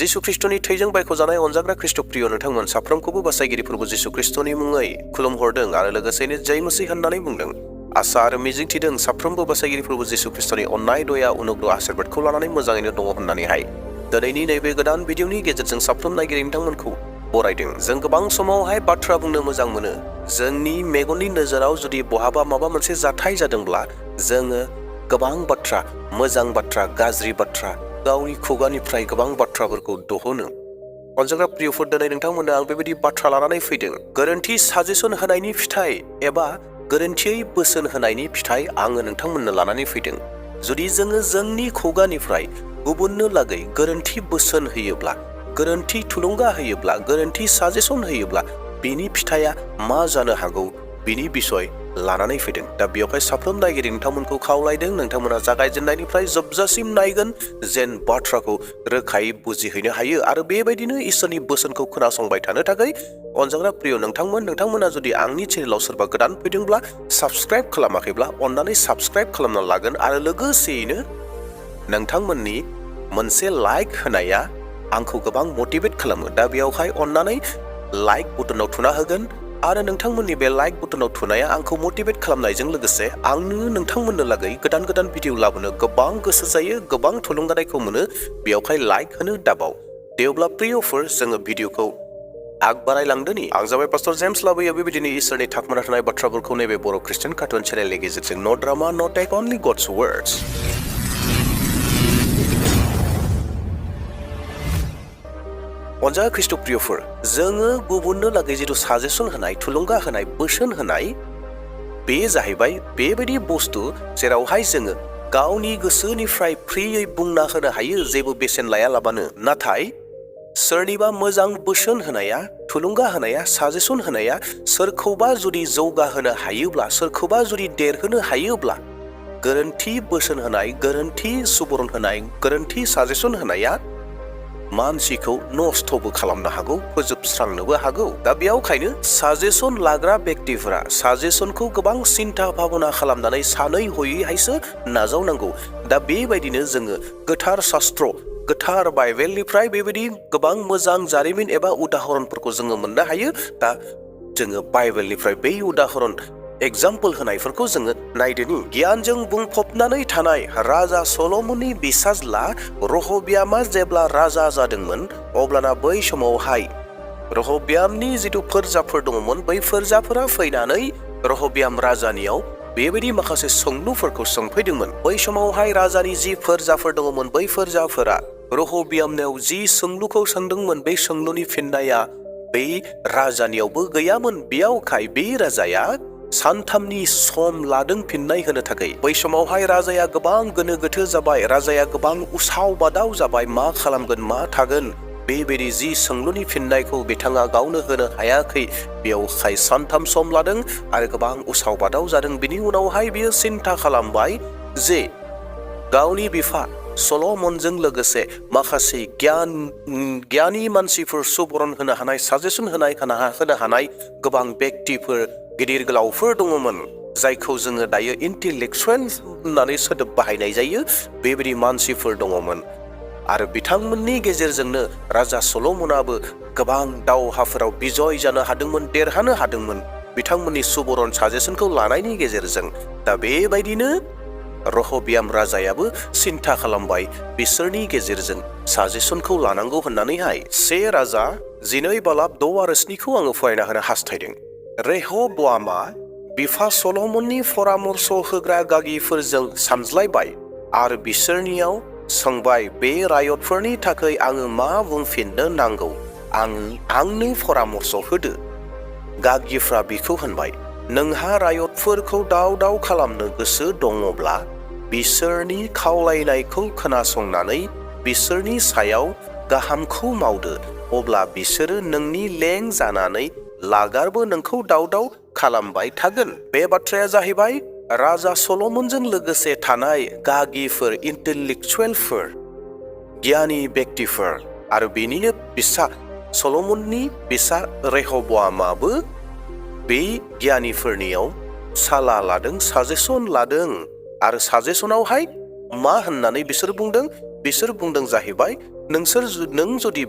जिसु ख्रिस्टनि थैजों बायख'जानाय अनजाग्रा ख्रिस्ट प्रिय नोंथांमोन साफ्रोमखौबो बासायगिरि फोरबो जिसु ख्रिस्टनि मुङै खुलुमहरदों आरो लोगोसेनो जय मसीह होननानै बुंदों। आसा आरो मिजिंथिदों साफ्रोमबो बासायगिरि फोरबो जिसु ख्रिस्टनि अननाय दया अनुग्रह आशीर्बादखौ लानानै मोजाङैनो दङ होननानैहाय दिनैनि नैबे गोदान भिडिअनि गेजेरजों साफ्रोम नायगिरि नोंथांमोनखौ बरायदों। जों गोबां समावहाय बाथ्रा बुंनो मोजां मोनो। जोंनि मेगननि नोजोराव जुदि बहाबा माबा मोनसे जाथाय जादोंब्ला जोङो गोबां बाथ्रा, मोजां बाथ्रा, गाज्रि बाथ्रा, गावनि खुगानिफ्राय गोबां बाथ्राफोरखौ दहनो। अनजाग्रा प्रियफोर, दिनै नोंथांमोननो आं बेबायदि बाथ्रा लानानै फैदों। गोरोन्थि साजेसन होनायनि फिथाइ एबा गोरोन्थियै बोसोन होनायनि फिथाइ आङो नोंथांमोननो लानानै फैदों। जुदि जोङो जोंनि खुगानिफ्राय गुबुननो लागै गोरोन्थि बोसोन होयोब्ला, गोरोन्थि थुलुंगा होयोब्ला, गोरोन्थि साजेसन होयोब्ला बिनि फिथाइया मा जानो हागौ बिनि बिसय लानानै फैदों। दा बेवहाय साफ्रोम नायगिरि नोंथांमोनखौ खावलायदों, नोंथांमोना जागायजेननायनिफ्राय जोबजासिम नायगोन जेन बाथ्राखौ रोखायै बुजिहैनो हायो आरो बेबायदिनो इसोरनि बोसोनखौ खोनासंबाय थानो थाखाय अनजाग्रा प्रिय नोंथांमोना जुदि आंनि चेनेलाव सोरबा गोदान फैदोंब्ला साबस्क्राइब खालामाखैब्ला अन्नानै साबस्क्राइब खालामना लागोन आरो लोगोसेयैनो नोंथांमोननि मोनसे लाइक होनाया आंखौ गोबां मटिभेट खालामो। दा बेयावहाय अन्नानै लाइक बटनाव थुना होगोन आरो नोंथांमोननि बे लाइक बटनाव थुनाया आंखौ मटिभेट खालामनायजों लोगोसे आंनो नोंथांमोननो लागै गोदान गोदान भिडिअ लाबोनो गोबां गोसो जायो, गोबां थुलुंगानायखौ मोनो। बेयावहाय लाइक होनो दाबाव। दे अब्ला प्रियफोर, जोङो भिडिअखौ आग बारायलांदोनि। आं जाबाय पास्टर जेम्स लाबोयो बेबायदिनो इसोरनि थाखोमाना थानाय बाथ्राफोरखौ नैबे बर' ख्रिस्टियान कार्टुन चेनेलनि गेजेरजों। नो ड्रामा, नो टेक, अनलि गड्स वर्ड्स। अनजाग्रा ख्रिस्ट प्रियफोर, जोङो गुबुननो लागै जिथु साजेसन होनाय, थुलुंगा होनाय, बोसोन होनाय, बे जाहैबाय बेबायदि बुस्थु जेरावहाय जोङो गावनि गोसोनिफ्राय फ्रियै बुंना होनो हायो जेबो बेसेन लायालाबानो। नाथाय सोरनिबा मोजां बोसोन होनाया, थुलुंगा होनाया, साजेसन होनाया सोरखौबा जुदि जौगाहोनो हायोब्ला, सोरखौबा जुदि देरहोनो हायोब्ला, गोरोन्थि बोसोन होनाय, गोरोन्थि सुबुरुन होनाय, गोरोन्थि साजेसन होनाया मानसिखौ नस्थ'बो खालामनो हागौ, फोजोबस्रांनोबो हागौ। दा बेयावखायनो साजेसन लाग्रा बेक्तिफोरा साजेसनखौ गोबां सिन्था भाबना खालामनानै सानै हयैहायसो नाजावनांगौ। दा बेबायदिनो जोङो गोथार शास्त्र, गोथार बाइबेलनिफ्राय बेबायदि गोबां मोजां जारिमिन एबा उदाहरनफोरखौ जोङो मोननो हायो। दा जोङो बाइबेलनिफ्राय बै उदाहरन एग्जाम्पल होनायफोरखौ जोङो नायदोनि। गियानजों बुंफबनानै थानाय राजा सल'मननि बिसाज्ला रहबियामा जेब्ला राजा जादोंमोन अब्लाना बै समावहाय रहबियामनि जिथु फोरजाफोर दङमोन, बै फोरजाफोरा फैनानै रहबियाम राजानियाव बेबायदि माखासे सोंलुफोरखौ सोंफैदोंमोन। बै समावहाय राजानि जि फोरजाफोर दङमोन, बै फोरजाफोरा रहबियामनियाव जि सोंलुखौ सोंदोंमोन, बे सोंलुनि फिननाया बै राजानियावबो गैयामोन। बेयावखाय बे राजाया सानथामनि सम लादों फिननाय होनो थाखाय। बै समावहाय राजाया गोबां गोनो गोथो जाबाय, राजाया गोबां उसाव बादाव जाबाय, मा खालामगोन, मा थागोन, बेबायदि जि सोंलुनि फिननायखौ बिथाङा गावनो होनो हायाखै। बेयावहाय सानथाम सम लादों आरो गोबां उसाव बादाव जादों। बिनि उनावहाय बियो सिन्था खालामबाय जे गावनि बिफा सल'मनजों लोगोसे माखासे गियानि मानसिफोर, सुबुरुन होनो हानाय, साजेसन होनो हानाय गोबां बेक्तिफोर, गिदिर गोलावफोर दङमोन, जायखौ जोङो दायो इन्टेलेक्सुवेल होननानै सोदोब बाहायनाय जायो। बेबायदि मानसिफोर दङमोन आरो बिथांमोननि गेजेरजोंनो राजा सल'मनाबो गोबां दावहाफोराव बिजय जानो हादोंमोन, देरहानो हादोंमोन बिथांमोननि सुबुरुन साजेसनखौ लानायनि गेजेरजों। दा बेबायदिनो रहबियाम राजायाबो सिन्था खालामबाय बिसोरनि गेजेरजों साजेसनखौ लानांगौ होननानैहाय। 1 राजा 12 बालाब 6 आरो 7 आङो फरायना होनो हास्थायदों। रेहब'आमआ बिफा सल'मननि परामर्श होग्रा गागिफोरजों सानज्लायबाय आरो बिसोरनियाव सोंबाय, बे रायतफोरनि थाखाय आङो मा बुंफिननो नांगौ? आंनो परामर्श होदो। गागिफ्रा बिखौ होनबाय, नोंहा रायतफोरखौ दाव खालामनो गोसो दङब्ला बिसोरनि खावलायनायखौ खोनासंनानै बिसोरनि सायाव गाहामखौ मावदो, अब्ला बिसोरो नोंनि लें जानानै लागारबो नोंखौ दाव खालामबाय थागोन। बे बाथ्राया जाहैबाय राजा सल'मनजों लोगोसे थानाय गागिफोर, इन्टेलेक्सुवेलफोर, गियानि बेक्तिफोर आरो बेनिनो बिसा सल'मननि बिसा रेहब'आमाबो बे गियानिफोरनियाव साला लादों, साजेसन लादों। आरो साजेसनावहाय मा होननानै बिसोर बुंदों? बिसोर बुंदों जाहैबाय नों जुदि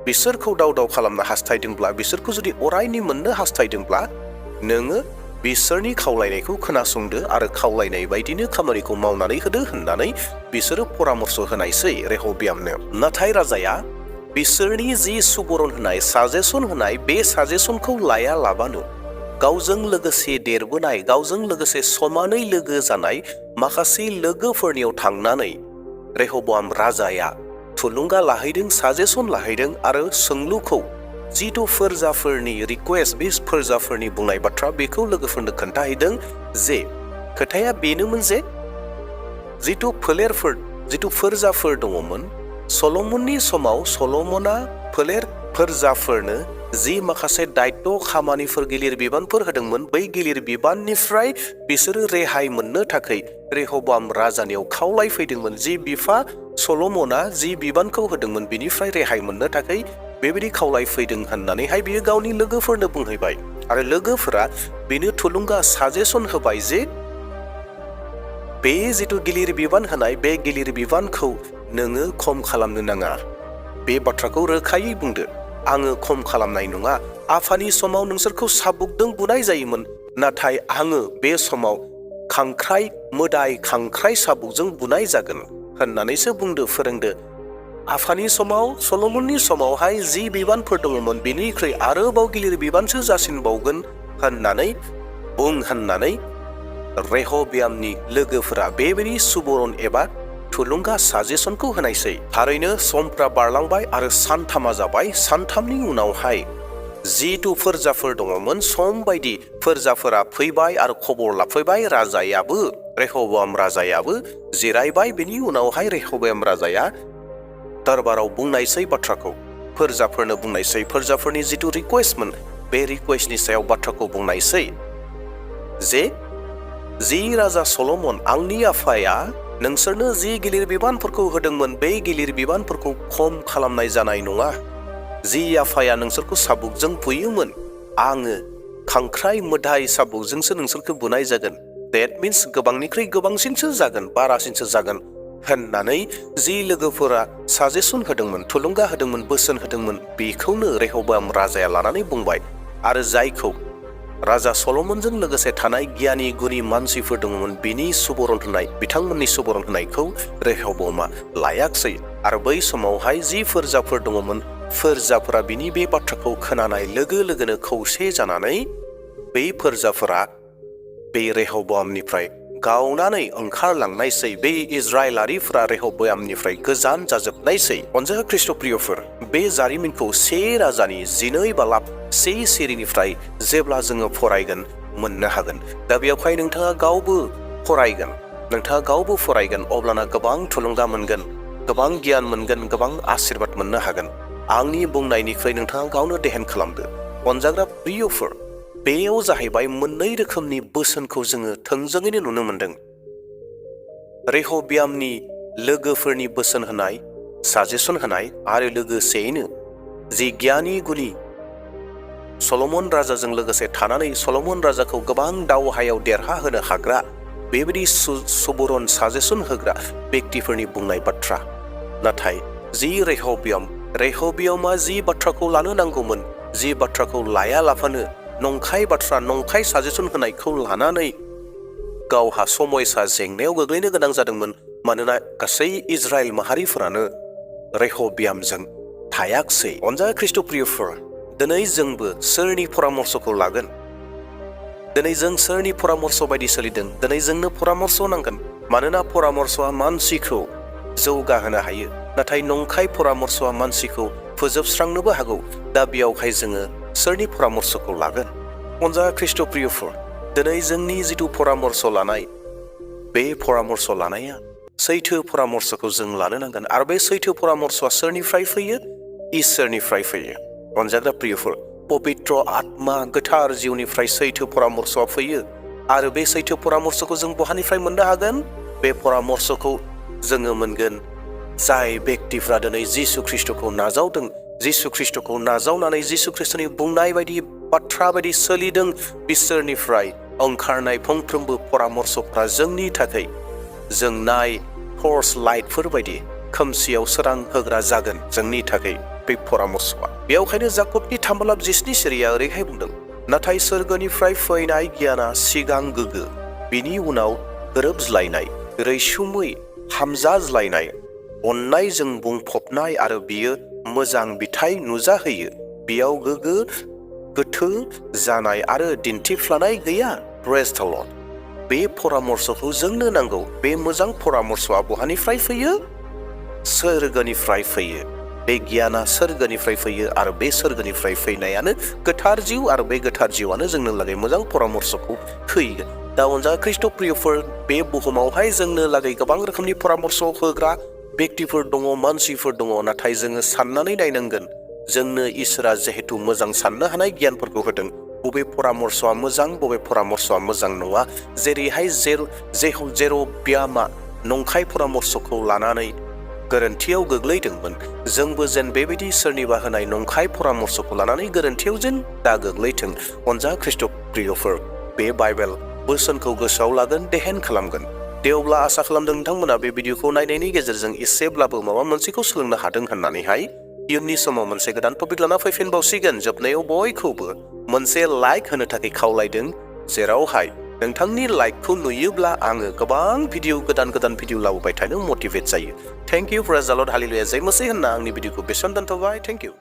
बिसोरखौ दाव खालामनो हास्थायदोंब्ला बिसोरखौ जुदि अरायनि मोननो हास्थायदोंब्ला नोङो बिसोरनि खावलायनायखौ खोनासंदो आरो खावलायनाय बायदिनो खामानिखौ मावनानै होदो होननानै बिसोरो परामर्श होनायसै रेहबियामनो। नाथाय राजाया बिसोरनि जि सुबुरन होनाय साजेसन होनाय बे साजेसनखौ लाया लाबानो गावजों लोगोसे देरबोनाय गावजों लोगोसे समानै लोगो जानाय माखासे लोगोफोरनियाव थांनानै रेहब'आम राजाया थुलुंगा लाहैदों, साजेसन लाहैदों आरो सोंलुखौ जिथु फोरजाफोरनि रिकुवेस्ट बे फोरजाफोरनि बुंनाय बाथ्रा बेखौ लोगोफोरनो खोन्थाहैदों जे खोथाया बेनोमोन जे जिथु फोरजाफोर दङमोन सल'मननि समाव सल'मना फोरजाफोरनो जि माखासे दायित्व खामानिफोर गिलिर बिबानफोर होदोंमोन बै गिलिर बिबाननिफ्राय बिसोरो रेहाय मोननो थाखाय रेहब'आम राजानियाव खावलायफैदोंमोन। जि बिफा सल'मना जि बिबानखौ होदोंमोन बिनिफ्राय रेहाय मोननो थाखाय बेबायदि खावलायफैदों होननानैहाय बियो गावनि लोगोफोरनो बुंहैबाय आरो लोगोफोरा बेनो थुलुंगा साजेसन होबाय जे बे जिथु गिलिर बिबान होनाय बे गिलिर बिबानखौ नोङो खम खालामनो नाङा। बे बाथ्राखौ रोखायै बुंदो, आङो खम खालामनाय नङा। आफानि समाव नोंसोरखौ साबुकजों बुनाय जायोमोन, नाथाय आङो बे समाव मोदाय खांख्राइ साबुकजों बुनाय जागोन होननानैसो फोरोंदो। आफानि समाव सल'मननि समावहाय जि बिबानफोर दङमोन बेनिख्रुइ आरोबाव गिलिर बिबानसो जासिनबावगोन होननानै रेहबियामनि लोगोफोरा बेबायदि सुबुरन एबा थुलुंगा साजेसनखौ होनायसै। थारैनो समफ्रा बारलांबाय आरो सानथामा जाबाय। सानथामनि उनावहाय जिथु फोरजाफोर दङमोन सम बायदि फोरजाफोरा फैबाय आरो खबर लाफैबाय। रेहब'आम राजायाबो जिरायबाय। बेनि उनावहाय रेहब'आम राजाया दरबाराव बुंनायसै बाथ्राखौ फोरजाफोरनो बुंनायसै। फोरजाफोरनि जिथु रिकुवेस्टमोन बे रिकुवेस्टनि सायाव बाथ्राखौ बुंनायसै जे जि राजा सल'मन आंनि आफाया नोंसोरनो जि गिलिर बिबानफोरखौ होदोंमोन बे गिलिर बिबानफोरखौ खम खालामनाय जानाय नङा। जि आफाया नोंसोरखौ साबुकजों बुयोमोन आङो खांख्राइ मोदाय साबुकजोंसो नोंसोरखौ बुनाय जागोन। देट मिन्स गोबांनिख्रुइ गोबांसिनसो जागोन, बारासिनसो जागोन होननानै जि लोगोफोरा साजेसन होदोंमोन, थुलुंगा होदोंमोन, बोसोन होदोंमोन बेखौनो रेहब'आम राजाया लानानै बुंबाय आरो जायखौ राजा सल'मनजों लोगोसे थानाय गियानि गुनि मानसिफोर दङमोन बिथांमोननि सुबुरन होनायखौ रेहब'आमआ लायाखसै। आरो बै समावहाय जि फोरजाफोर दङमोन फोरजाफोरा बिनि बे बाथ्राखौ खोनानाय लोगो लोगोनो खौसे जानानै बै फोरजाफोरा बे रेहब'आमनिफ्राय गावनानै ओंखारलांनायसै। बे इजराइलारिफोरा रेहब'आमनिफ्राय गोजान जाजोबनायसै। अनजाथाव ख्रीष्ट प्रियफोर, बे जारिमिनखौ 1 राजानि 12 बालाब 1 सिरिनिफ्राय जेब्ला जोङो फरायगोन मोननो हागोन। दा बेयावहाय नोंथाङा गावबो फरायगोन अब्लाना गोबां थुलुंगा मोनगोन, गोबां गियान मोनगोन, गोबां आशीर्बाद मोननो हागोन। आंनि बुंनायनिख्रुइ नोंथाङा गावनो देहेन खालामदो। अनजाग्रा प्रियफोर, बेयाव जाहैबाय मोननै रोखोमनि बोसोनखौ जोङो थोंजोङैनो नुनो मोनदों। रेहबियामनि लोगोफोरनि बोसोन होनाय, साजेसन होनाय आरो लोगोसेयैनो जि गियानि गुनि सल'मन राजाजों लोगोसे थानानै सल'मन राजाखौ गोबां दावहायाव देरहाहोनो हाग्रा बेबायदि सुबुरन साजेसन होग्रा बेक्तिफोरनि बुंनाय बाथ्रा। नाथाय जि रेहबियामआ जि बाथ्राखौ लानो नांगौमोन, जि बाथ्राखौ लायालाफानो नंखाय बाथ्रा, नंखाय साजेसन होनायखौ लानानै गावहा समयसा जेंनायाव गोग्लैनो गोनां जादोंमोन। मानोना गासै इजराइल माहारिफोरानो रेहबियामजों थायाखसै। अनजाथाव ख्रीष्ट प्रियफोर, दिनै जोंबो सोरनि परामर्शखौ लागोन? दिनै जों सोरनि परामर्श बायदि सोलिदों? दिनै जोंनो परामर्श नांगोन। मानोना परामर्शआ मानसिखौ जौगाहोनो हायो, नाथाय नंखाय परामर्शआ मानसिखौ फोजोबस्रांनोबो हागौ। दा बेयावहाय जोङो सोरनि परामर्शखौ लागोन? अनजाथाव ख्रीष्ट प्रियफोर, दिनै जोंनि जिथु परामर्श लानाय बे परामर्श लानाया सैथो परामर्शखौ जों लानो नांगोन। आरो बे सैथो परामर्शआ सोरनिफ्राय फैयो? इसोरनिफ्राय फैयो। अनजाग्रा प्रियफोर, पबित्र आत्मा गोथार जिउनिफ्राय सैथो परामर्शआ फैयो। आरो बे सैथो परामर्शखौ जों बहानिफ्राय मोननो हागोन? बे परामर्शखौ जोङो मोनगोन जाय बेक्तिफ्रा दिनै जिसु ख्रीष्टखौ नाजावदों, जिसु ख्रीष्टखौ नाजावनानै जिसु ख्रीष्टनि बुंनाय बायदि बाथ्रा बायदि सोलिदों, बिसोरनिफ्राय ओंखारनाय फंफ्रोमबो परामर्शफ्रा जोंनि थाखाय जोंनाय टर्च लाइटफोर बायदि खोमसियाव सोरां होग्रा जागोन जोंनि थाखाय बे परामर्सआ। बेयावखायनो जाकबनि 3:7 सिरिया ओरैहाय बुंदों, नाथाय सोरगोनिफ्राय फैनाय गियाना सिगां गोगो, बिनि उनाव गोरोबज्लायनाय, रैसुमै हामजाज्लायनाय, अननायजों बुंफबनाय आरो बियो मोजां बिथाइ नुजाहोयो। बेयाव गोगो गोथो जानाय आरो दिन्थिफ्लानाय गैया। प्रेज द लर्ड। बे परामर्सखौ जोंनो नांगौ। बे मोजां परामर्सआ बहानिफ्राय फैयो? सोरगोनिफ्राय फैयो। बे गियाना सोरगोनिफ्राय फैयो आरो बे सोरगोनिफ्राय फैनायानो गोथार जिउ आरो बे गोथार जिउआनो जोंनो लागै मोजां परामर्सखौ होयो। दा अनजा ख्रिस्ट' प्रियफोर, बे बुहुमावहाय जोंनो लागै गोबां रोखोमनि परामर्स होग्रा व्यक्तिफोर दङ, मानसिफोर दङ, नाथाय जोङो साननानै नायनांगोन जोंनो इसोरा जिहेतु मोजां साननो हानाय गियानफोरखौ होदों, बबे परामर्सआ मोजां, बबे परामर्सआ मोजां नङा। जेरैहाय जेर'बियामा नंखाय परामर्सखौ लानानै गोरोन्थियाव गोग्लैदोंमोन, जोंबो जेन बेबायदि सोरनिबा होनाय नंखाय परामर्सखौ लानानै गोरोन्थियाव जेन दा गोग्लैथों। अनजा ख्रिस्ट' प्रियफोर, बे बाइबेल बोसोनखौ गोसोआव लागोन, देहेन खालामगोन। दे अब्ला आसा खालामदों नोंथांमोना बे भिडिअखौ नायनायनि गेजेरजों एसेब्लाबो माबा मोनसेखौ सोलोंनो हादों होननानैहाय। इयुननि समाव मोनसे गोदान टपिक लाना फैफिनबावसिगोन। जोबनायाव बयखौबो मोनसे लाइक होनो थाखाय खावलायदों, जेरावहाय नोंथांनि लाइकखौ नुयोब्ला आङो गोबां गोदान भिडिअ लाबोबाय थानो मटिभेट जायो। थेंक इउ, प्रेज द लर्ड, हालेलुया, जय मसीह होनना आंनि भिडिअखौ बेसेन दोनथ'बाय। Thank you.